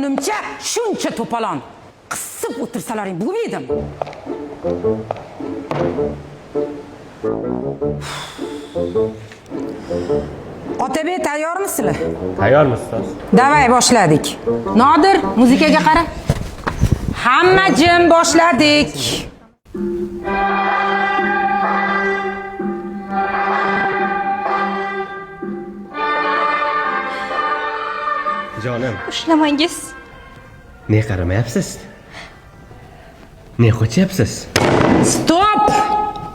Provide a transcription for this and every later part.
Olgunimcha shuncha to'polon qisib o'tirsalaring bo'lmaydimi? Otabek, tayyormisizlar? Tayyormiz, ustoz. Давай, boshladik. Nodir, muzikaga qara. Hamma jim, boshladik. Jonim, Ushlamangiz. ne qaramayapsiz? Ne qochyapsiz? Stop!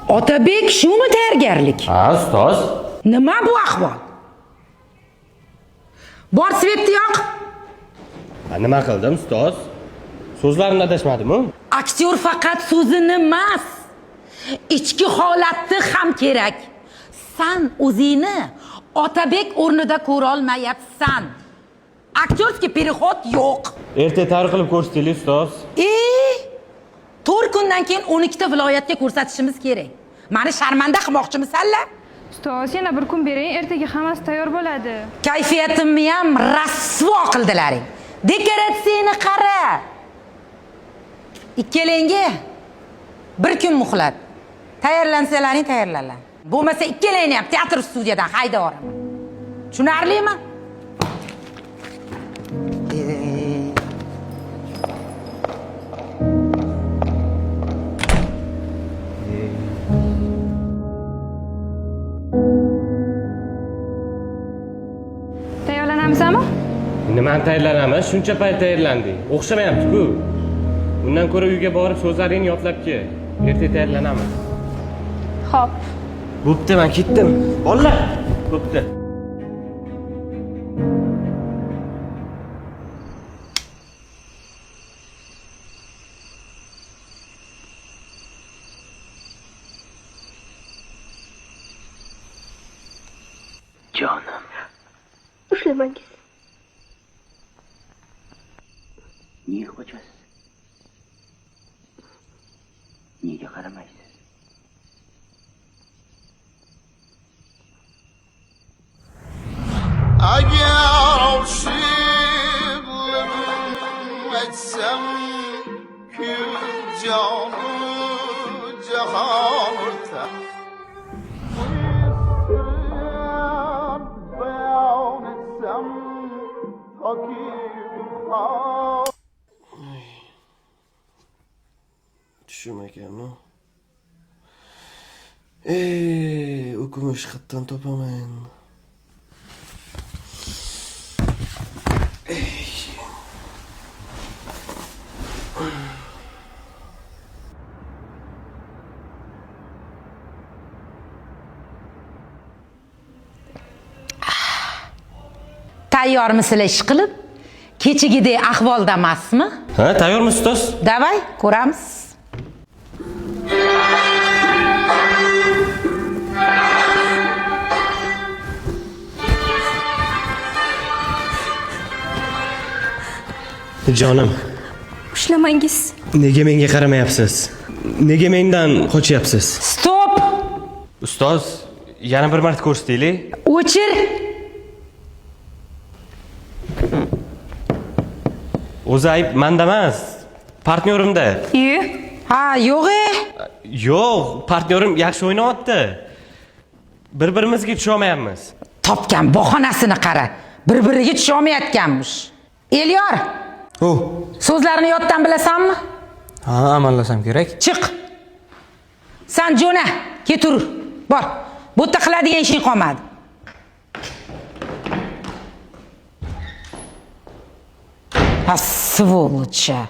Otabek, shumi tayyorgarlik? Ha, ustoz. Nima bu ahvol? Bor, светni yoq. Ha, nima qildim, ustoz? So'zlarimni adashmadimmi? Aktyor faqat so'zini emas, ichki holati ham kerak. San o'zingni Otabek o'rnida ko'rolmayapsan. Актёрский переход yo'q. Erta tayyor qilib ko'rsataylik, ustoz. E, 4 kundan keyin 12 ta viloyatga ko'rsatishimiz kerak. Mani sharmanda qilmoqchimisanlar? Ustoz, yana bir kun bering, ertaga hammasi tayyor bo'ladi. Kayfiyatimni ham rasvo qildilaring. Dekoratsiyani qara. Ikkalangga bir kun muhlat. Tayyorlansalaring tayyorlanlar. Bo'lmasa ikkalangni ham teatr studiyadan haydab yuboraman. Tushunarlimi? Tayyorlanamizmi? Nimani tayyorlanamiz? Shuncha payt tayyorlandik. O'xshamayapti-ku. Undan ko'ra uyga borib so'zlaringni yodlab kel. Erta tayyorlanamiz. Xo'p. Bo'pti, men ketdim. Bolalar, bo'pti. Jonim, Ushlamangiz. Nega qochasiz? Nega qaramaysiz? Agar aşıklığım etsem Kül canı cehanda Beyan etsem Hakikat Tushum ekanmi? Ey, u kumush qayerdan topaman? Tayyormisizlar ish qilib? Kechagidek ahvolda emasmi? Ha, tayyormiz, ustoz? Давай, ko'ramiz. Jonim, Ushlamangiz. nega menga qaramayapsiz? Nega mendan qochyapsiz? Stop! Ustoz, yana bir marta ko'rsataylik. O'chir. O'zi ayb manda emas, partnyorimda. Yu. Ha, yo'q e. Yo'q, partnyorim yaxshi o'ynayapti. Bir-birimizga tusholmayapmiz. Topgan bahonasini qara. Bir-biriga tusholmayotganmish. Elyor, O, so'zlarni yoddan bilasanmi? ha, amallasam kerak. Chiq. San jo'na, ketur. Bor. Bu yerda qiladigan ishing qolmadi. Ha, сволоча.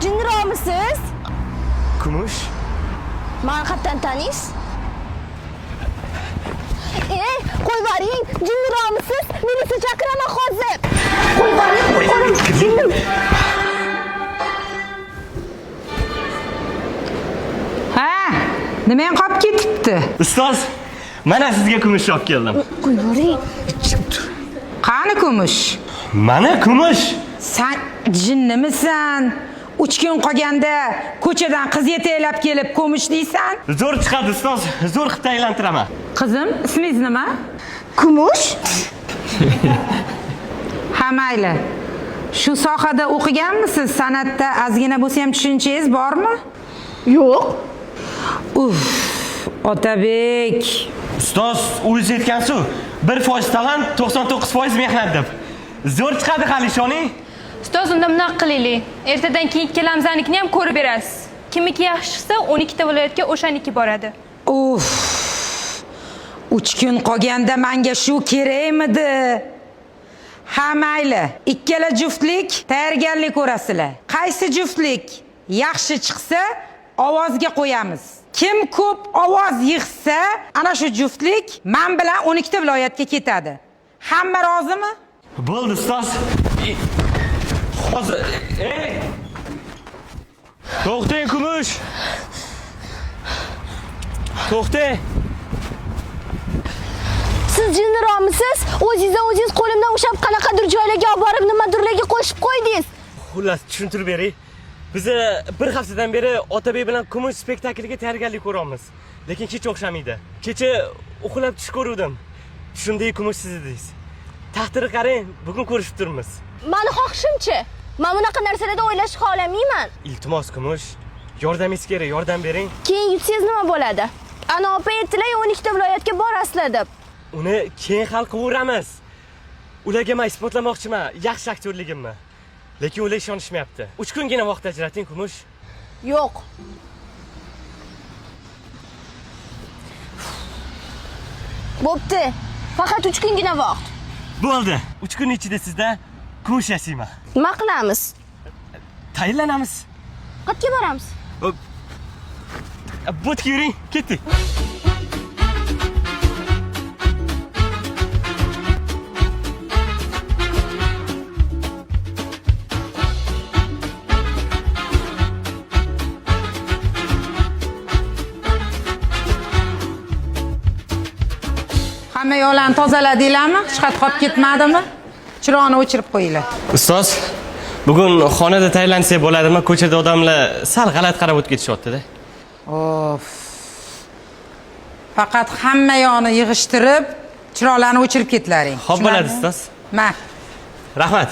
Jinniroqmisiz? Kumush? Mani qayerdan taniysiz? Ey, qo'yib yuboring, jinniroqmisiz? Militsiya chaqiraman hozir. Qo'yib yuboring, qo'lim jinnim. Ha, nimang qolib ketibdi? Ustoz, mana sizga kumush olib keldim. Qo'yib yuboring. Qani kumush? Mana kumush. San jinnimisan? 3 kun qolganda ko'chadan qiz yetaklab kelib Kumush deysan? Zo'r chiqadi ustoz, zo'r qilib tayyorlantiraman. Qizim, ismingiz nima? Kumush? Ha, mayli. Shu sohada o'qiganmisiz? San'atda ozgina bo'lsa ham tushunchangiz bormi? Yo'q. Uf, Otabek. Ustoz, o'zingiz aytgansiz, 1% talant, 99% mehnat deb. Zo'r chiqadi hali, ishoning. Ustoz, unda bunaqa qilaylik. Ertadan keyin ikkalamiznikini ham ko'rib berasiz. Kimniki yaxshi chiqsa, 12 ta viloyatga o'shaniki boradi. Uf. 3 kun qolganda menga shu kerakmidi? Ha, mayli. Ikkala juftlik tayyorgarlik ko'rasizlar. Qaysi juftlik yaxshi chiqsa, ovozga qo'yamiz. Kim ko'p ovoz yig'sa, ana shu juftlik men bilan 12 ta viloyatga ketadi. Hamma rozimi? Bo'ldi ustoz. Hozir ey! To'xtang Kumush. To'xtang. Siz jinniroqmisiz? O'zingizdan o'zingiz qo'limdan ushlab qanaqadir joylarga olib borib nimadirlarga qo'shib qo'ydingiz. Xullas, tushuntirib beray. Biz bir haftadan beri Otabek bilan Kumush spektakliga tayyorgarlik ko'ryapmiz. Lekin hech o'xshamaydi. Kecha uxlab tush ko'ruvdim. Tushimdagi Kumush siz edingiz. Taqdirga qarang, bugun ko'rishib turibmiz. Mani xohishimchi? Men bunaqa narsalarda o'ylashni xohlamayman. Iltimos Kumush, yordamingiz kerak, yordam bering. Keyin yutsangiz nima bo'ladi? Ana opa aytdilar 12 ta viloyatga borasizlar deb. Uni keyin hal qilaveramiz. Ularga men isbotlamoqchiman yaxshi aktyorligimni. Lekin ular ishonishmayapti. 3 kungina vaqt ajrating Kumush. Yo'q. Bo'pti. Faqat 3 kungina vaqt. Bo'ldi. 3 kun ichida sizda Kumush yasayman. Nima qilamiz? Tayinlanamiz. Qayerga boramiz? Bo'tga yuring, ketdik. Hamma yo'llarni tozaladinglarmi? Hech qat qolib ketmadimi? Chiroqni o'chirib qo'yinglar. Ustoz, bugun xonada tayyorlansak bo'ladimi? Ko'chada odamlar sal g'alati qarab o'tib ketishyapti-da. Of. Faqat hamma yoqni yig'ishtirib, chiroqlarni o'chirib ketlaring. Xo'p bo'ladi, ustoz. Ma. Rahmat.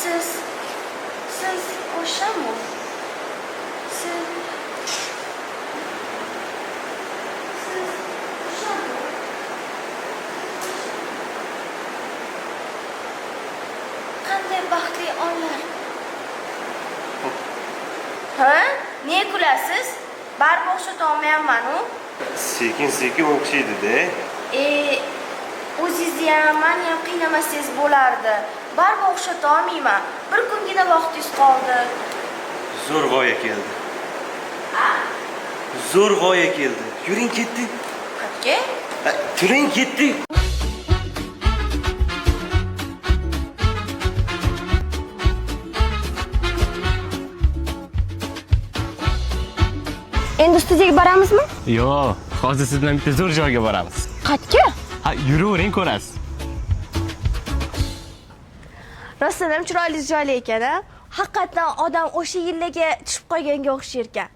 Siz o'shami? Siz o'shami? Qanday baxtli onlar. Ha? Ne kulasiz? Baribir o'xshata olmayapman-u. Sekin-sekin o'xshaydi-da. O'zingizni ham, meni ham qiynamasangiz bo'lardi. Baribir o'xshata olmayman. Bir kungina vaqtingiz qoldi. Zo'r g'oya keldi. Zo'r g'oya keldi. Yuring ketdik. Qayerga? Turing ketdik. Endi studiyaga boramizmi? Yo'q, hozir siz bilan bitta zo'r joyga boramiz. Qayerga? Ha, yuravering ko'rasiz. Rostdan ham chiroyli joylar ekan, a? Haqiqatan odam o'sha yillarga tushib qolganga o'xshar ekan.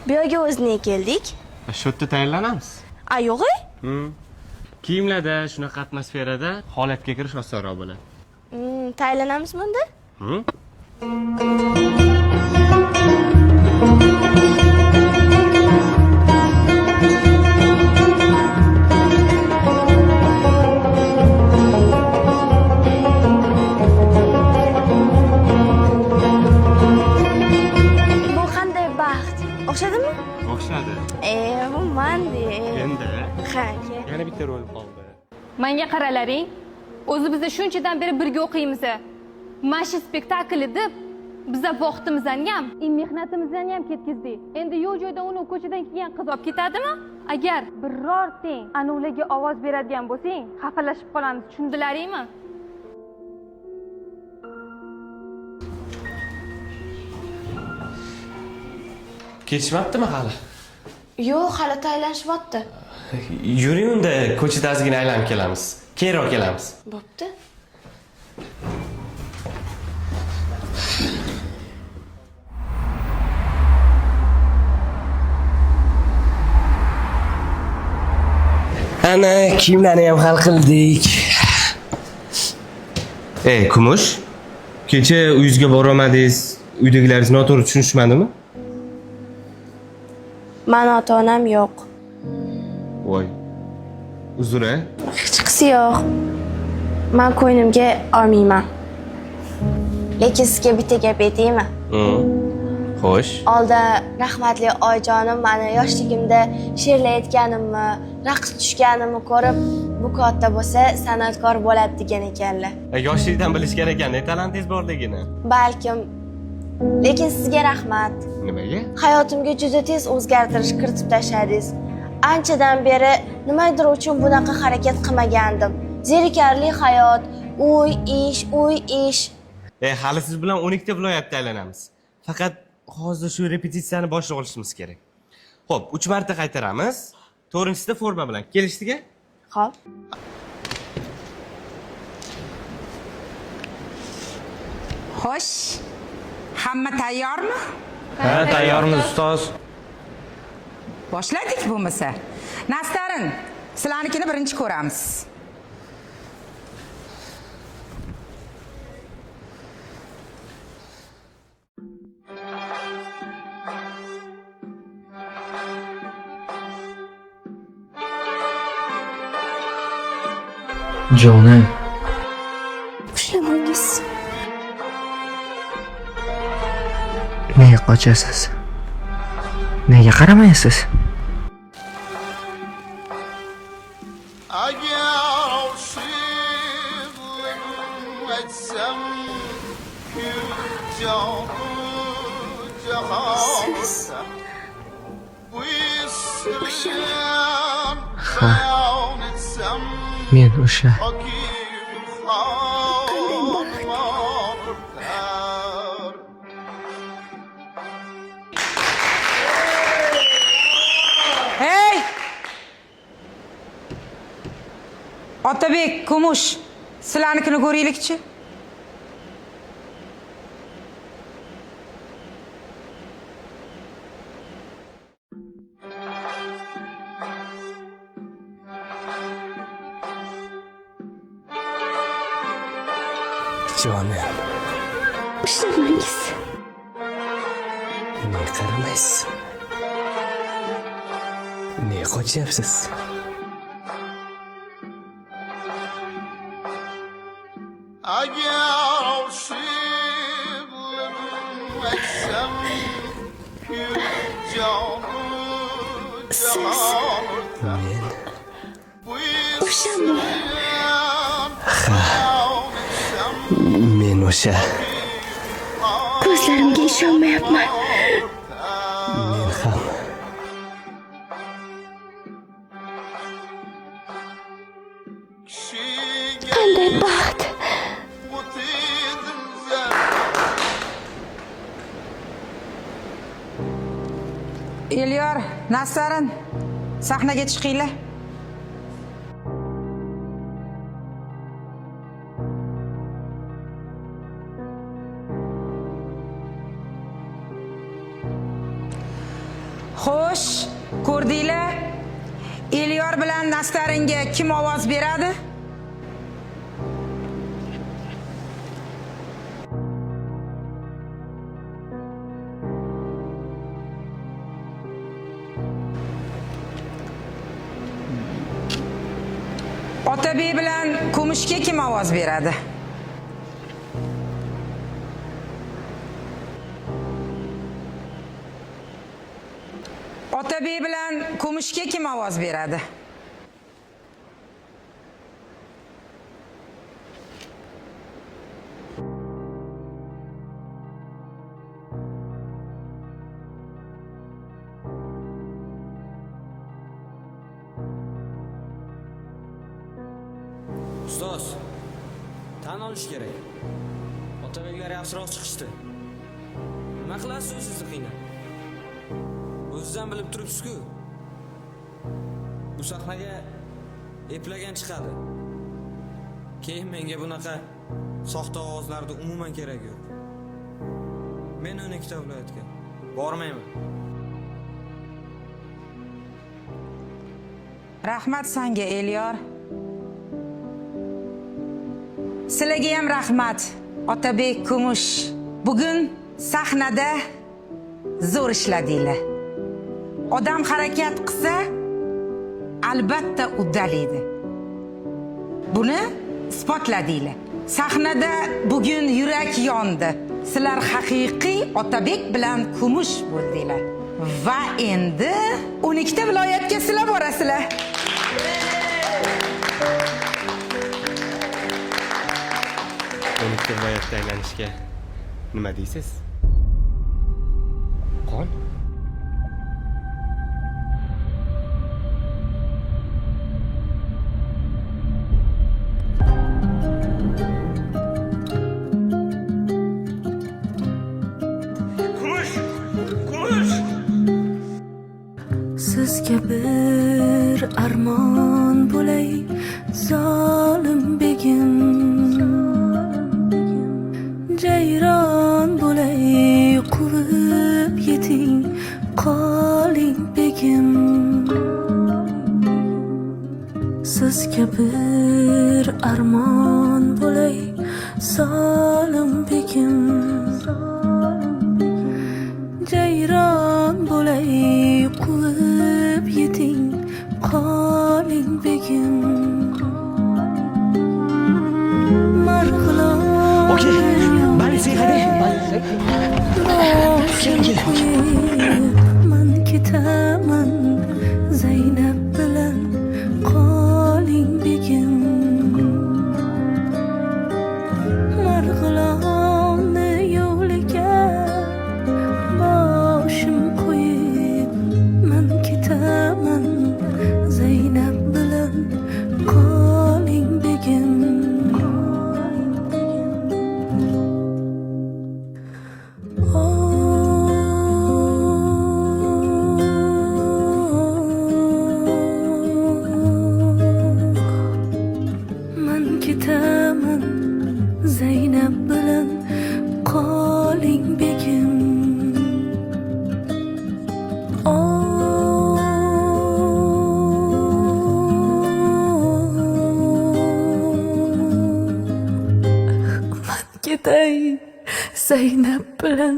Bu yerga o'zi nega keldik? Shu yerda tayyorlanamiz. A, yo'q? Kiyimlarda shunaqa atmosferada holatga kirish osonroq bo'ladi. Tayyorlanamizmi unda? Bu qanday baxt? O'xshadimi? O'xshadi. Bu manda. Endi Ha, ke. yana bitta rol qoldi. Menga qaralaring. O'zi biza shunchadan beri birga o'qiymiz. Mana shu spektakl deb biza vaqtimizni ham, mehnatimizni ham ketkizdik. Endi yo'q joyda uni ko'chadan kelgan qiz olib ketadimi? Agar birortang anularga ovoz beradigan bo'lsang, xafalashib qolamiz, tushundilaringmi? Ketishmabdimi hali? Yo'q, hali tayinlashyapti. Yuring unda ko'chada ozgina aylanib kelamiz. Keyinroq kelamiz. Bo'pti. Ana kiyimlarni ham hal qildik. Ey, Kumush, kecha uyingizga borolmadingiz. Uydagilaringiz noto'g'ri tushunishmadimi? Mani ota-onam yo'q. Voy. Uzr, a? Hechqisi yo'q. Men ko'nglimga olmayman. Lekin sizga bitta gap aytaymi? Xo'sh. Oldin rahmatli oyijonim mani yoshligimda she'rlayotganimni, raqs tushganimni ko'rib, bu katta bo'lsa san'atkor bo'ladi degan ekanlar. Yoshlikdan bilishgan ekan, talantingiz borligini. Balkim. Lekin sizga rahmat. Nimaga? Hayotimga juda tez o'zgartirish kiritib tashladingiz. Anchadan beri nimadir uchun bunaqa harakat qilmagandim. Zerikarli hayot, uy, ish, uy, ish. Hali siz bilan 12 ta viloyatda aylanamiz. Faqat hozir shu repetitsiyani boshlab olishimiz kerak. Xo'p, 3 marta qaytaramiz. 4-chisida forma bilan. Kelishdik-a? Xo'p. Xo'sh, hamma tayyormi? Ha, tayyormiz ustoz. Boshladik bo'lmasa. Nastarin, sizlarnikini birinchi ko'ramiz. Jonim. Ushlamangiz. Nega qochasiz? Nega qaramaysiz? Agar oshiqlim etsem jonu jahon bu isyan bayon etsem Men o'sha toki xonim ortar. Hey! Otabek, Kumush, sizlarnikini ko'raylikchi. Jonim. Ushlamangiz. Nega qaramaysiz? Nega qochyapsiz? Agar oshiqlim etsem jonu jahon Men bu isyan bayon etsem men o'sha Ko'zlarimga ishonmayapman. Men ham. Kishiga Qanday baxt. o'tdim zar Elyor, Nastarin, sahnaga chiqinglar. Xo'sh, ko'rdinglar? Elyor bilan Nastaringa kim ovoz beradi? Otabek bilan Kumushga kim ovoz beradi? Otabek bilan Kumushga kim ovoz beradi? Ustoz, tan olish kerak. Otabeklar yaxshiroq chiqishdi. Nima qilasiz o'zingizni qiynab? O'zingiz ham bilib turibsiz-ku. Bu sahnaga eplagan chiqadi. Keyin menga bunaqa soxta ovozlarni umuman keragi yo'q. Men 12 ta viloyatga bormayman. Rahmat sanga, Elyor. Sizlarga ham rahmat, Otabek, Kumush. Bugun sahnada zo'r ishladinglar. Odam harakat qilsa, albatta uddalaydi. Buni isbotladinglar. Sahnada bugun yurak yondi. Sizlar haqiqiy Otabek bilan Kumush bo'ldinglar. Va endi 12 ta viloyatga sizlar borasizlar. 12 ta viloyatda aylanishga nima deysiz? Qon? Kumush! Kumush! Sizga bir armon bo'lay, zolim begim, jayron bo'lay, quvib yeting, qoling begim. Sizga bir armon bo'lay, zolim begim, jayron bo'lay, quvib yeting, qoling begim. Marg'ilon Okey, больницаga qarang. boshim qo'yib man ketaman, Zaynab bilan qoling begim. Marg'ilonni yo'liga boshim qo'yib man ketaman, Zaynab bilan qoling begim. Man ketaman, Zaynab bilan qoling begim. Man ketay, Zaynab bilan